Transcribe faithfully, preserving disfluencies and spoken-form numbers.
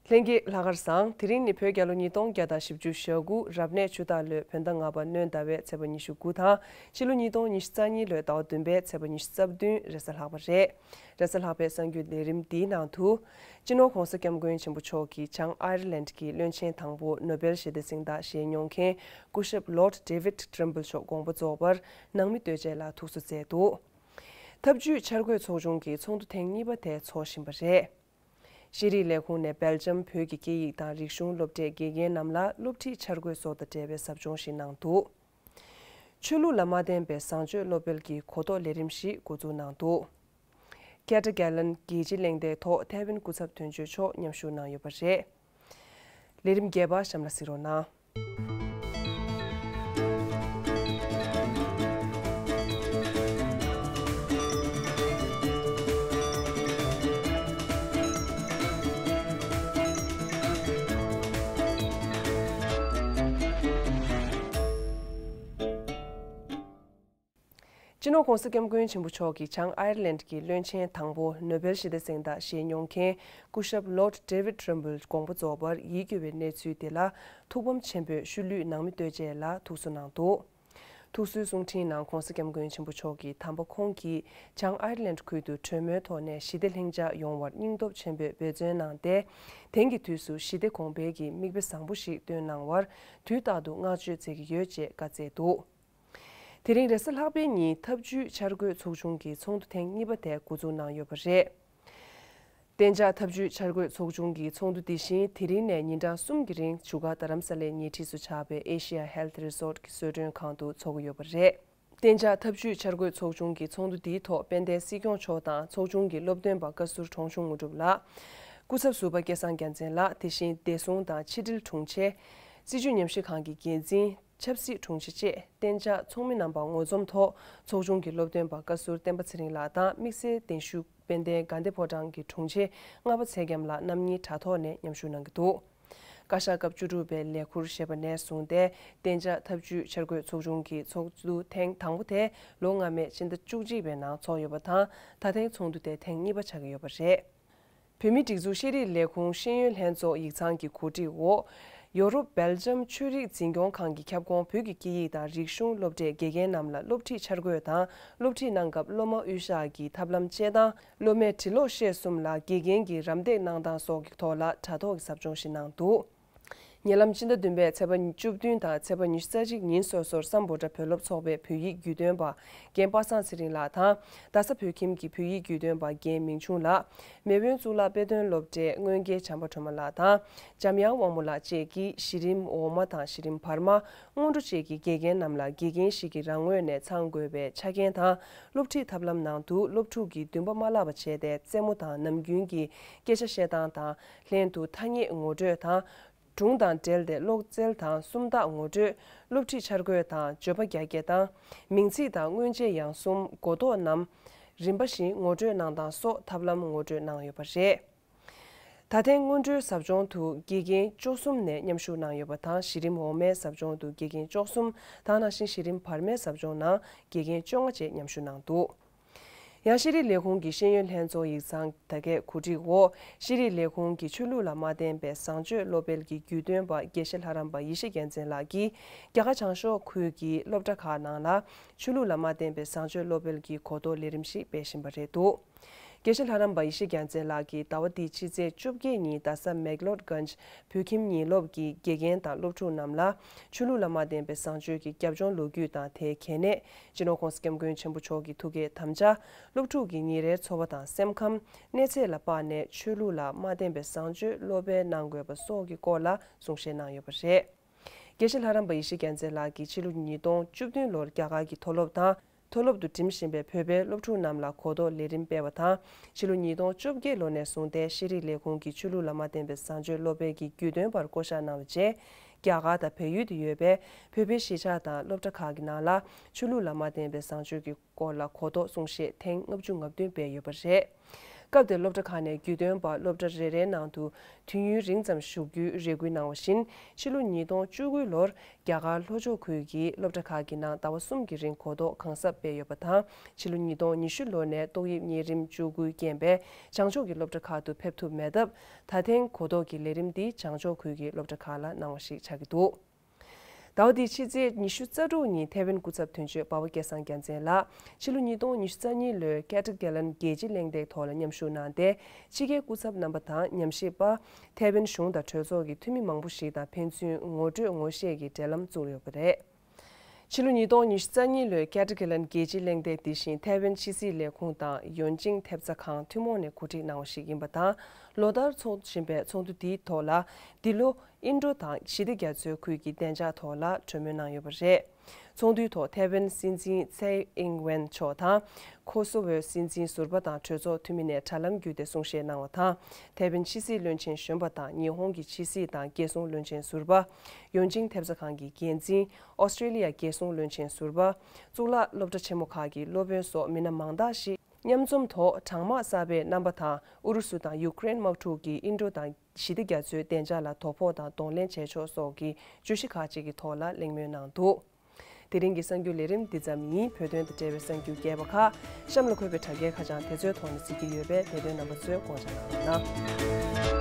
ལྷན་རྒྱས་ལྷག་དཀར་བཟང་། དེ་རིང་ནི་བོད་རྒྱལ་ལོ་ཉིས་སྟོང་བརྒྱ་དང་བཞི་བཅུ་ཞེ་དགུ་རབ་གནས་ཆུ་སྟག་ལོའི་བོད་ཟླ་ལྔ་པ་སྣྲོན་ཟླ་བའི་ཚེས་པ་ཉི་ཤུ་དགུ་དང་ཕྱི་ལོ་ཉིས་སྟོང་ཉི་ཤུ་རྩ་གཉིས་ལོའི་ཟླ་བ་བདུན་པའི་ཚེས་པ་ཉི་ཤུ་རྩ་བདུན་རེས་གཟའ་ལྷག་པ་རེད། རེས་གཟའ་ལྷག་པའི་གསར་འགྱུར་ལས་རིམ་འདིའི་ནང་དུ། སྤྱི་ནོར་༧གོང་ས་༧སྐྱབས་མགོན་ཆེན་པོ་མཆོག་གིས་བྱང་ཨའི་རི་ལན་གྱི་བློན་ཆེན་དང་པོ་ནོ་སྦེལ་ཞི་བདེ་གཟེངས་རྟགས་བཞེས་མྱོང་མཁན་སྐུ་ཞབས་Lord David Trimble་མཆོག་དགོངས་པ་རྫོགས་པར་ནང་མི་ལྟོས་བཅས་ལ་ཐུགས་གསོ་མཛད་འདུག། འཐབ་ཇུས་འཆར་འགོད་ཚོགས་ཆུང་གི་ཚོགས་འདུ་ཐེངས་གཉིས་པ་དེ་འཚོགས་བཞིན་པ་རེད། ཤེས་རིག་ལས་ཁུངས་ནས་སྦེལ་ཇམ་བོད་ཀྱི་སྐད་ཡིག་དང་རིག་གཞུང་སློབ་གྲྭའི་དགེ་རྒན་རྣམས་ལ་སློབ་ཁྲིད་འཆར་འགོད་སོགས་དང་འབྲེལ་བའི་ཟབ་སྦྱོང་ཞིག་གནང་འདུག། ཆོས་ལུགས་ལ་མ་བརྟེན་པའི་བཟང་སྤྱོད་སློབ་སྤེལ་གྱི་གོ་རྟོགས་ལས་རིམ་ཞིག་འགོ་འཛུགས་གནང་འདུག། Katagalan་རྒྱལ་སྤྱིའི་གླེང་སྟེགས་ཐོག་ཐའེ་ཝན་སྐུ་ཚབ་དོན་གཅོད་མཆོག་མཉམ་ཞུགས་གནང་ཡོད་པ་རེད། ལས་རིམ་རྒྱས་པ་གཤམ་ལ་གཟིགས་རོགས་གནང་། སྤྱི་ནོར་༧གོང་ས་༧སྐྱབས་མགོན་ཆེན་པོ་མཆོག་གིས་བྱང་ཨའི་རི་ལན་གྱི་བློན་ཆེན་དང་པོ་ནོ་སྦེལ་ཞི་བདེ་གཟེངས་རྟགས་བཞེས་མྱོང་མཁན་སྐུ་ཞབས་Lord David Trimble་དགོངས་པ་རྫོགས་པར་ཡིད་སྐྱོ་བའི་གནས་ཚུལ་དེ་ལ་ཐུགས་ཕམ་ཆེན་པོས་ཤུལ་ལུས་ནང་མི་ལྟོས་བཅས་ལ་ཐུགས་གསོ་གནང་འདུག། ཐུགས་གསོའི་གསུང་འཕྲིན་ནང་༧གོང་ས་༧སྐྱབས་མགོན་ཆེན་པོ་མཆོག་གིས་དམ་པ་ཁོང་གིས་བྱང་ཨའི་རི་ལན་ཁུལ་དུ་གྲོས་མོལ་ཐོག་ནས་ཞི་བདེ་ལྷིང་འཇགས་ཡོང་བར་སྙིང་སྟོབས་ཆེན་པོས་འབད་བརྩོན་གནང་སྟེ། དེང་གི་དུས་སུ་ཞི་བདེ་གོང་འཕེལ་གྱི་མིག་དཔེ་བཟང་པོ་ཞིག་སྟོན་གནང་བར་དུས་རྟག་ཏུ་བསྔགས་བརྗོད་མཛད་ཀྱི་ཡོད་ཅེས་བཀའ་སྩལ་འདུག། དེ་རིང་རེས་གཟའ་ལྷག་པའི་ཉིན་འཐབ་ཇུས་འཆར་འགོད་ཚོགས་ཆུང་གི་ཚོགས་འདུ་ཐེངས་གཉིས་པ་དེ་འགོ་འཛུགས་གནང་ཡོད་པ་རེད། གཏན་འཇགས་འཐབ་ཇུས་འཆར་འགོད་ཚོགས་ཆུང་གི་ཚོགས་འདུ་འདི་བཞིན་དེ་རིང་ནས་ཉིན་གྲངས་གསུམ་གྱི་རིང་བཞུགས་སྒར་རྡ་རམ་ས་ལའི་ཉེ་འཁྲིས་སུ་ཆགས་པའི་Asia Health Resort་གྱི་གསོལ་མགྲོན་ཁང་དུ་འཚོགས་ཀྱི་ཡོད་པ་རེད། གཏན་འཇགས་འཐབ་ཇུས་འཆར་འགོད་ཚོགས་ཆུང་གི་ཚོགས་འདུ་འདིའི་ཐོག་དཔལ་ལྡན་སྲིད་སྐྱོང་མཆོག་དང་ཚོགས་ཆུང་གི་སློབ་སྟོན་པ་བཀའ་ཟུར་གྲོང་ཆུང་དངོས་གྲུབ་ལགས། སྐུ་ཚབ་ཟུར་པ་སྐལ་བཟང་རྒྱལ་མཚན་ལགས། དེ་བཞིན་བདེ་སྲུང་དང་ཕྱི་དྲིལ་དྲུང་ཆེ། སྲིད་བྱུས་ཉམས་ཞིབ་ཁང་གི་འགན་འཛིན། ཆབ་སྲིད་དྲུང་ཆེ་བཅས་གཏན་འཇགས་ཚོགས་མི་རྣམ་པ་ངོ་འཛོམས་ཐོག་ཚོགས་ཆུང་གི་སློབ་སྟོན་པ་བཀའ་ཟུར་བསྟན་པ་ཚེ་རིང་ལགས་དང་དམིགས་བསལ་གདན་ཞུ་དཔལ་ལྡན་དགའ་ལྡན་ཕོ་བྲང་གི་དྲུང་ཆེ་ལྔ་པ་ཚེ་རྒྱམ་ལགས་རྣམ་གཉིས་དྲ་ཐོག་ནས་མཉམ་ཞུགས་གནང་གི་འདུག། བཀའ་ཤག་སྐབས་བཅུ་དྲུག་པའི་ལས་ཁུར་བཞེས་པ་ནས་བཟུང་སྟེ་གཏན་འཇགས་འཐབ་ཇུས་འཆར་འགོད་ཚོགས་ཆུང་གི་ཚོགས་འདུ་ཐེངས་དང་པོ་དེ་ལོ་སྔ་མའི་ཕྱི་ཟླ་བཅུ་གཅིག་པའི་ནང་འཚོགས་ཡོད་པ་དང་ད་ཐེངས་ཚོགས་འདུ་དེ་ཐེངས་གཉིས་པ་ཆགས་ཀྱི་ཡོད་པ་རེད། བོད་མིའི་སྒྲིག་འཛུགས་ཤེས་རིག་ལས་ཁུངས་ཤེས་ཡོན་ལྷན་ཚོགས་ཡིག་ཚང་གི་གོ་སྒྲིག་འོག་ཡོ་རོབ་སྦེལ་ཇམ་ཆོས་རིག་འཛིན་སྐྱོང་ཁང་གི་ཁྱབ་ཁོངས་བོད་ཀྱི་སྐད་ཡིག་དང་རིག་གཞུང་སློབ་གྲྭའི་དགེ་རྒན་རྣམས་ལ་སློབ་ཁྲིད་འཆར་འགོད་དང་སློབ་ཁྲིད་གནང་སྐབས་སློབ་མ་དབུས་ཞག་གི་ཐབས་ལམ་དཔྱད་སྟངས། སློབ་མའི་འབྲི་ཀློག་ཤེས་གསུམ་ལ་དགེ་རྒན་གྱི་རམ་འདེགས་གནང་སྟངས་སོགས་ཀྱི་ཐོག་ལ་དྲ་ཐོག་གི་ཟབ་སྦྱོང་ཞིག་གནང་འདུག། ཉེ་ལམ་སྤྱི་ཟླ་བདུན་པའི་ཚེས་པ་བཅུ་བདུན་དང་ཚེས་པ་ཉི་ཤུ་རྩ་གཅིག་ཉིན་སོ་སོར་སམ་བྷོ་ཊ་བོད་སློབ་ཚོགས་པའི་བོད་ཡིག་བརྒྱུད་སྟོན་པ་རྒན་པ་སངས་ཚེ་རིང་ལགས་དང་རྡ་ས་བོད་ཁྱིམ་གྱི་བོད་ཡིག་བརྒྱུད་སྟོན་པ་རྒན་མིང་ཆུང་ལགས། མེས་དབོན་གཙུག་ལག་དཔེ་སྟོན་སློབ་གྲྭའི་སྔོན་དགེ་བྱམས་པ་སྒྲོལ་མ་ལགས་དང་འཇམ་དབྱངས་དབང་མོ་ལགས་བཅས་ཀྱིས་གཞི་རིམ་འོག་མ་དང་གཞི་རིམ་བར་མ། སྔོན་འགྲོ་བཅས་ཀྱི་དགེ་རྒན་རྣམས་ལ་དགེ་རྒན་ཞིག་གིས་རང་ངོས་ནས་ཚང་དགོས་པའི་ཆ་རྐྱེན་དང་སློབ་ཁྲིད་ཐབས་ལམ་ནང་དུ་སློབ་ཕྲུག་གི་འདུན་པ་མ་བརླག་པ་བྱས་ཏེ་རྩེད་མོ་དང་ནམ་རྒྱུན་གྱི་སྐད་ཆ་བཤད་སྟངས་དང་ལྷན་དུ་ཐ་སྙད་ངོ་སྤྲོད་དང་། སྒྲུང་དང་འབྲེལ་ཏེ་ཀློག་རྩལ་དང་སུམ་རྟགས་ངོ་སྤྲོད། སློབ་ཁྲིད་འཆར་འགོད་དང་བརྗོད་པ་རྒྱ་སྐྱེད་དང་། མིང་ཚིག་དང་མངོན་བརྗོད་ཡང་གསུམ་གོ་རྟོགས་རྣམས་རིམ་པ་བཞིན་ངོ་སྤྲོད་གནང་སྟངས་སོགས་ཐབས་ལམ་ངོ་སྤྲོད་གནང་ཡོད་པ་རེད། ད་ཐེངས་སྔོན་འགྲོའི་ཟབ་སྦྱོང་དུ་དགེ་རྒན་བཅུ་གསུམ་ནས་མཉམ་ཞུགས་གནང་ཡོད་པ་དང་གཞི་རིམ་འོག་མའི་ཟབ་སྦྱོང་དུ་དགེ་རྒན་བཅུ་གསུམ་དང་ནང་བཞིན་གཞི་རིམ་བར་མའི་ཟབ་སྦྱོང་ནང་དགེ་རྒན་བཅོ་ལྔ་བཅས་མཉམ་ཞུགས་གནང་འདུག། ཡང་ཤེས་རིག་ལས་ཁུངས་ཀྱི་ཤེས་ཡོན་ལྷན་ཚོགས་ཡིག་ཚང་དེ་གའི་གོ་སྒྲིག་འོག་ཤེས་རིག་ལས་ཁུངས་ཀྱི་ཆོས་ལུགས་ལ་མ་བརྟེན་པའི་བཟང་སྤྱོད་སློབ་སྤེལ་གྱི་བརྒྱུད་སྟོན་པ་དགེ་བཤེས་ལྷ་རམས་པ་ཡེ་ཤེས་རྒྱལ་མཚན་ལགས་ཀྱིས་རྒྱ་གར་བྱང་ཕྱོགས་ཁུལ་གྱི་སློབ་གྲྭ་ཁག་ནང་ལ་ཆོས་ལུགས་ལ་མ་བརྟེན་པའི་བཟང་སྤྱོད་སློབ་སྤེལ་གྱི་གོ་རྟོགས་ལས་རིམ་ཞིག་སྤེལ་བཞིན་པ་རེད་འདུག། དགེ་བཤེས་ལྷ་རམས་པ་ཡེ་ཤེས་རྒྱལ་མཚན་ལགས་ཀྱིས་ཟླ་བ་འདིའི་ཕྱི་ཚེས་བཅོ་བརྒྱད་ཉིན་རྡ་ས་མེག་ལོད་གྷན་ཇི་བོད་ཁྱིམ་ཉིན་སློབ་ཀྱི་དགེ་རྒན་དང་སློབ་ཕྲུག་རྣམས་ལ་ཆོས་ལུགས་ལ་མ་བརྟེན་པའི་བཟང་སྤྱོད་ཀྱི་རྒྱབ་ལྗོངས་ལོ་རྒྱུས་དང་དེའི་གལ་གནད། སྤྱི་ནོར་༧གོང་ས་༧སྐྱབས་མགོན་ཆེན་པོ་མཆོག་གི་ཐུགས་བསྐྱེད་དམ་བཅའ། སློབ་ཕྲུག་གི་ཉིན་རེའི་འཚོ་བ་དང་སེམས་ཁམས། གནས་ཚད་ལ་དཔགས་ནས་ཆོས་ལུགས་ལ་མ་བརྟེན་པའི་བཟང་སྤྱོད་སློབ་སྤེལ་གནང་དགོས་པ་སོགས་ཀྱི་སྐོར་ལ་གསུང་བཤད་གནང་ཡོད་པ་རེད། དགེ་བཤེས་ལྷ་རམས་པ་ཡེ་ཤེས་རྒྱལ་མཚན་ལགས་ཀྱིས་ཕྱི་ལོ་ཉིས་སྟོང་བཅུ་བདུན་ལོར་རྒྱ་གར་གྱི་མཐོ་སློབ་དང་། མཐོ་སློབ་ཏུ་འགྲིམ་བཞིན་པའི་བོད་པའི་སློབ་ཕྲུག་རྣམས་ལ་གོ་རྟོགས་ལས་རིམ་སྤེལ་བ་དང་། ཕྱི་ལོ་ཉིས་སྟོང་བཅོ་བརྒྱད་ལོ་ནས་བཟུང་སྟེ་ཤེས་རིག་ལས་ཁུངས་ཀྱི་ཆོས་ལུགས་ལ་མ་བརྟེན་པའི་བཟང་སྤྱོད་སློབ་སྤེལ་གྱི་བརྒྱུད་སྟོན་པར་བསྐོ་བཞག་གནང་བ་བཅས། རྒྱ་གར་དང་བལ་ཡུལ་དུ་ཡོད་པའི་བོད་པའི་གཞིས་ཆགས་དང་སློབ་གྲྭ་ཁག་གི་ནང་ལ་ཆོས་ལུགས་ལ་མ་བརྟེན་པའི་བཟང་སྤྱོད་ཀྱི་སྐོར་ལ་གོ་རྟོགས་གསུང་བཤད་ཐེངས་ལྔ་བཅུ་ང་བདུན་སྤེལ་ཡོད་པ་རེད། སྐབས་དེར་སློབ་གྲྭ་ཁག་ནས་རྒྱུས་སྟོན་པ་སློབ་གྲྭ་རེ་རེའི་ནང་དུ་དུས་ཡུན་རིང་ཙམ་བཞུགས་རྒྱུའི་རེ་སྐུལ་གནང་བ་བཞིན། ཕྱི་ལོ་ཉིས་སྟོང་བཅུ་དགུ་ལོར་རྒྱ་གར་ལྷོ་ཕྱོགས་ཁུལ་གྱི་སློབ་གྲྭ་ཁག་གི་ནང་ཟླ་བ་གསུམ་གྱི་རིང་གོ་རྟོགས་གང་ཟབ་སྤེལ་ཡོད་པ་དང་། ཕྱི་ལོ་ཉིས་སྟོང་ཉི་ཤུ་ལོ་ནས་ཏོག་དབྱིབས་གཉན་རིམས་བཅུ་དགུའི་རྐྱེན་པས་བྱང་ཕྱོགས་ཀྱི་སློབ་གྲྭ་ཁག་ཏུ་ཕེབས་ཐུབ་མེད་སྟབས། ད་ཐེངས་གོ་རྟོགས་ཀྱི་ལས་རིམ་འདི་བྱང་ཕྱོགས་ཁུལ་གྱི་སློབ་གྲྭ་ཁག་ལ་གནང་བ་ཞིག་ཆགས་ཀྱི་འདུག་ཟླ་བ་འདིའི་ཕྱི་ཚེས་ཉི་ཤུ་རྩ་དྲུག་ཉིན་ཐེ་ཝན་སྐུ་ཚབ་དོན་གཅོད་འབའ་བ་སྐལ་བཟང་རྒྱལ་མཚན་ལགས་ཕྱི་ལོ་ཉིས་སྟོང་ཉི་ཤུ་རྩ་གཉིས་ལོའི་ཀེ་ཏི་ཀེ་ལན་རྒྱལ་སྤྱིའི་གླེང་སྟེགས་ཐོག་ལ་མཉམ་ཞུགས་གནང་སྟེ། ཕྱི་རྒྱལ་སྐུ་ཚབ་རྣམ་པ་དང་ཉམས་ཞིབ་པ། ཐེ་ཝན་གཞུང་དང་གྲོས་ཚོགས་ཀྱི་འཐུས་མི་མང་པོ་ཞིག་དང་ཕན་ཚུན་ངོ་སྤྲོད་ངོ་ཤེས་ཀྱི་འབྲེལ་ལམ་བཙུགས་ཡོད་པ་རེད། ཕྱི་ལོ་ཉིས་སྟོང་ཉི་ཤུ་རྩ་གཉིས་ལོའི་ཀེ་ཏི་ཀེ་ལན་རྒྱལ་སྤྱིའི་གླེང་སྟེགས་འདི་བཞིན་ཐེ་ཝན་ཕྱི་སྲིད་ལས་ཁུངས་དང་ཡོན་ཅིང་ཐེབས་རྩ་ཁང་ཐུན་མོང་ནས་གོ་སྒྲིག་གནང་བ་ཞིག་ཡིན་པ་དང་། ལོ་ལྟར་འཚོགས་བཞིན་པའི་ཚོགས་འདུ་འདིའི་ཐོག་ལ། འདི་ལོ་ཨིན་ཌོ་དང་ཞི་བདེ་རྒྱ་མཚོའི་ཁུལ་གྱི་བདེ་འཇགས་ཐོག་ལ་གྲོས་མོལ་གནང་ཡོད་པ་རེད། ཚོགས་འདུའི་ཐོག་ཐེ་ཝན་སྲིད་འཛིན་ཚའེ་ཨིང་ཝེན་མཆོག་དང་། ཁོ་སོ་ཝོའི་སྲིད་འཛིན་ཟུར་པ་དང་གྲོས་ཚོགས་འཐུས་མི་ནས་དྲ་ལམ་བརྒྱུད་དེ་གསུང་བཤད་གནང་བ་དང་། ཐེ་ཝན་ཕྱི་སྲིད་བློན་ཆེན་གཞོན་པ་དང་ཉི་ཧོང་གི་ཕྱི་སྲིད་དང་རྒྱལ་སྲུང་བློན་ཆེན་ཟུར་པ། ཡོན་ཅིང་ཐེབས་རྩ་ཁང་གི་འགན་འཛིན། ཨོ་སི་ཀྲེ་ལི་ཡ་རྒྱལ་སྲུང་བློན་ཆེན་ཟུར་པ། གཙུག་ལག་སློབ་གྲྭ་ཆེན་མོ་ཁག་གི་སློབ་དཔོན་སོགས་མི་སྣ་མང་དག་ཞིག་མཉམ་འཛོམས་ཐོག་གྲང་དམག་གསར་པའི་རྣམ་པ་དང་། ཨུ་རུ་སུ་དང་ཡུ་ཀེ་རེན་དམག་འཁྲུག་གིས་ཨིན་ཌོ་དང་ཞི་བདེ་རྒྱ་མཚོའི་བདེ་འཇགས་ལ་དོ་ཕོག་དང་གདོང་ལེན་བྱེད་ཕྱོགས་སོགས་ཀྱི་བརྗོད་གཞི་ཁག་ཅིག་གི་ཐོག་ལ་གླེང་མོལ་གནང་འདུག་དེ་རིང་གི་གསར་འགྱུར་ལས་རིམ་འདི་ཙམ་ཡིན། བོད་དོན་དང་འབྲེལ་བའི་གསར་འགྱུར་རྒྱས་པ་ཁག་གཤམ་ལ་འཁོད་པའི་དྲ་རྒྱའི་ཁ་བྱང་དེ་ཚོའི་ཐོག་ནས་གཟིགས་ཀྱི་ཡོད་པས། དེ་དོན་རྣམ་པ་ཚོས་སྐོང་བྱ་གནང་རོགས་གནང་།